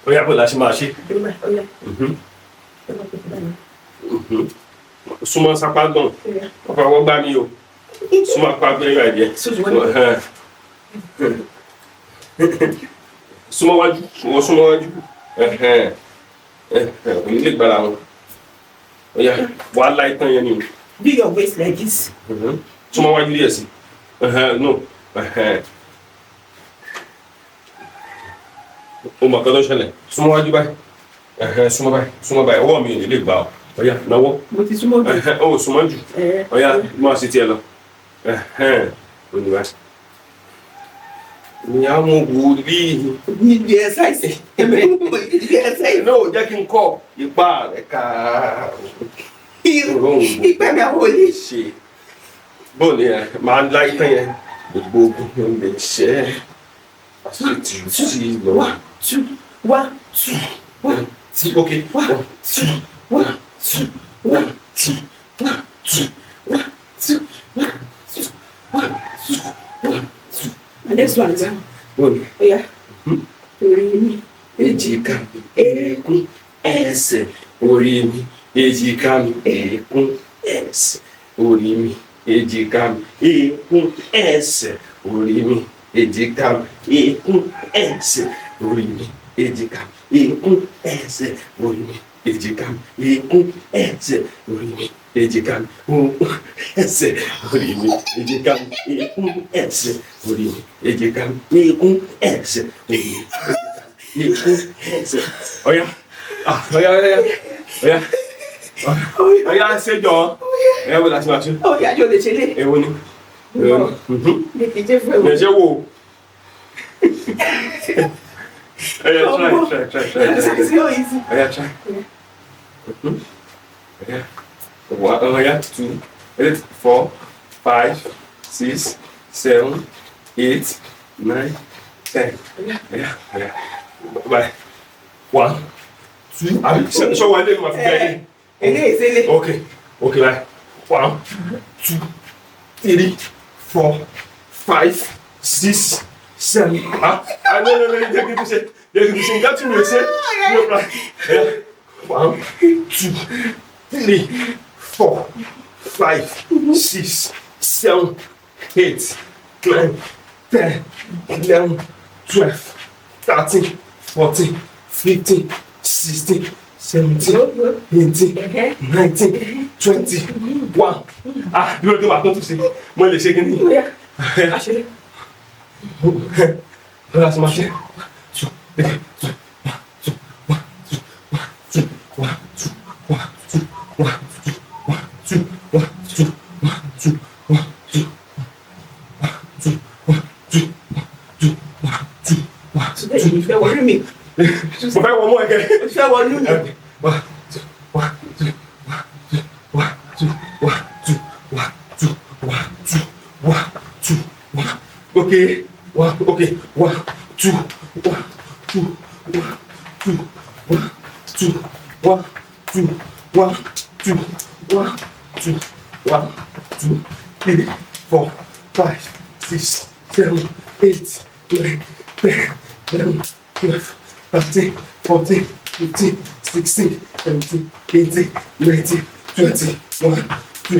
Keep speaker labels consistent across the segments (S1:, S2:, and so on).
S1: Ó yá, bó la ṣe máa ṣe?
S2: Ó yá. Ẹ máa pèsè báyìí.
S1: Súnmọ́ sápá gan.
S2: Ó yá.
S1: Wọ́n fọwọ́ gbá mi o. Súnmọ́ apá gbẹ́yọ̀ ẹ̀jẹ̀.
S2: Sójú wọn ni.
S1: Súnmọ́ wájú, wọ́n súnmọ́ wájú. Ẹ̀hẹ́n. Ẹ̀hẹ́n, kò ní lè gbára wọn. Ó yá, wàá lá itan yẹn ni o.
S2: Do your waist like this.
S1: Súnmọ́ wájú díẹ̀ sí. Ẹ̀hẹ́n, no. Ẹ̀hẹ́n. O mọ̀ kan tó ṣẹlẹ̀. Súnmọ́ wájú báyìí. Ẹ̀hẹ́n, súnmọ́ báyìí, súnmọ́ báyìí. Ọwọ́ mi ò ní lè gbà ọ́. Ó yá, náwó.
S2: Mo ti súnmọ́ jù.
S1: Ẹ̀hẹ́n, ó súnmọ́ jù.
S2: Ẹ̀.
S1: Ó yá, máa ṣe tiẹ̀ lọ. Ẹ̀hẹ́n, ó ní báyìí. Ní àwọn wòlíì.
S2: Níbi exercise. Níbi exercise.
S1: Náà ò jẹ́ kí n kọ́ ipá rẹ̀ ká.
S2: Ìpẹ́ mi àwọn olè.
S1: Ṣe bóun ni ẹ máa ń lá itan yẹn, gbogbo ogun lè ṣe é àṣetì sí lọ.
S2: One, two, one, two, one, two,
S1: Ok.
S2: one, two, one, two, one, two, one, two, one, two, one, two, one, two, one, two. And next one is
S1: Bóun ni.
S2: Ó yá. Orí mi,
S1: Èjìká mi, eékún, ẹsẹ̀, orí mi, èjìká mi, eékún, ẹsẹ̀, orí mi, èjìká mi, eékún, ẹsẹ̀, orí mi, èjìká mi, eékún, ẹsẹ̀, orí mi, èjìká mi, eékún, ẹsẹ̀, orí mi, èjìká mi, eékún, ẹsẹ̀, orí mi, èjìká mi, eékún, ẹsẹ̀, orí mi, èjìká mi, eékún, ẹsẹ̀, orí mi, èjìká mi, eékún, ẹsẹ̀, orí mi, èjìká mi, eékún, ẹsẹ̀. Ọ̀yá, ah, ọ̀yá, ọ̀yá, ọ̀yá, ọ̀yá, ṣéjọ, ọ̀yá, bó la ṣe máa ṣe?
S2: Ó yá, yóò lè ṣe lé.
S1: Èwo ni? Èwo ni?
S2: Mi kì í jẹ́ fún
S1: Ẹ
S2: ẹ̀wọ̀n.
S1: ṣe wo. Ọ̀yá, try, try, try, try.
S2: It's so easy.
S1: Ọ̀yá, try. Ọ̀yá, one, ọ̀yá, two, three, four, five, six, seven, eight, nine, 10. Ọ̀yá, ọ̀yá, bye. One, two, àbí ṣé wọ́n lé mi máa fi gbẹ́ yín?
S2: Eléyìí ṣe lé.
S1: Okay, like one, two, three, four, five, six, seven. Ah, ah, no, no, no, jẹ́ kí n tún ṣe, jẹ́ kí n tún ṣe, nǹkan tí mi ò ṣe, mi ò pra. Yeah. One, two, three, four, five, six, seven, eight, 9, 10, 11, 12, 13, 14, 15, 16, 17, 18, 19, 20, 1. Ah, dúró tó wà tó tún ṣe, mo lè ṣe kí ni?
S2: Ó yá. Àṣírí.
S1: Lọ́la ṣe máa ṣe. Two, three, two, one, two, one, two, one, two, one, two, one, two, one, two, one, two, one, two, one, two, one, two, one, two, one, two, one, two, one, two.
S2: Ìfẹ́ wọnú mi.
S1: Mo fẹ́ wọ mọ́ ẹ̀kẹ́.
S2: Ìfẹ́ wọnú mi.
S1: One, two, one, two, one, two, one, two, one, two, one, two, one, two, one, two, one. Okay, one, okay, one, two, one, two, one, two, one, two, one, two, one, two, one, two, one, two, three, four, five, six, seven, eight, 9, 10, 11, 12, 13, 14, 15, 16, 17, 18, 19, 20, 1, 2,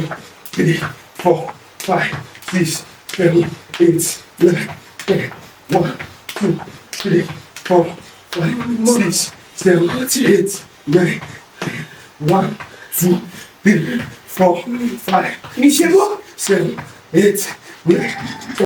S1: 3, 4, 5, 6, 7, 8, 9, 10, 1, 2, 3, 4, 5, 6, 7, 8, 9, 1, 2, 3, 4, 5,
S2: Mi ṣe wọ́.
S1: 7, 8, 9.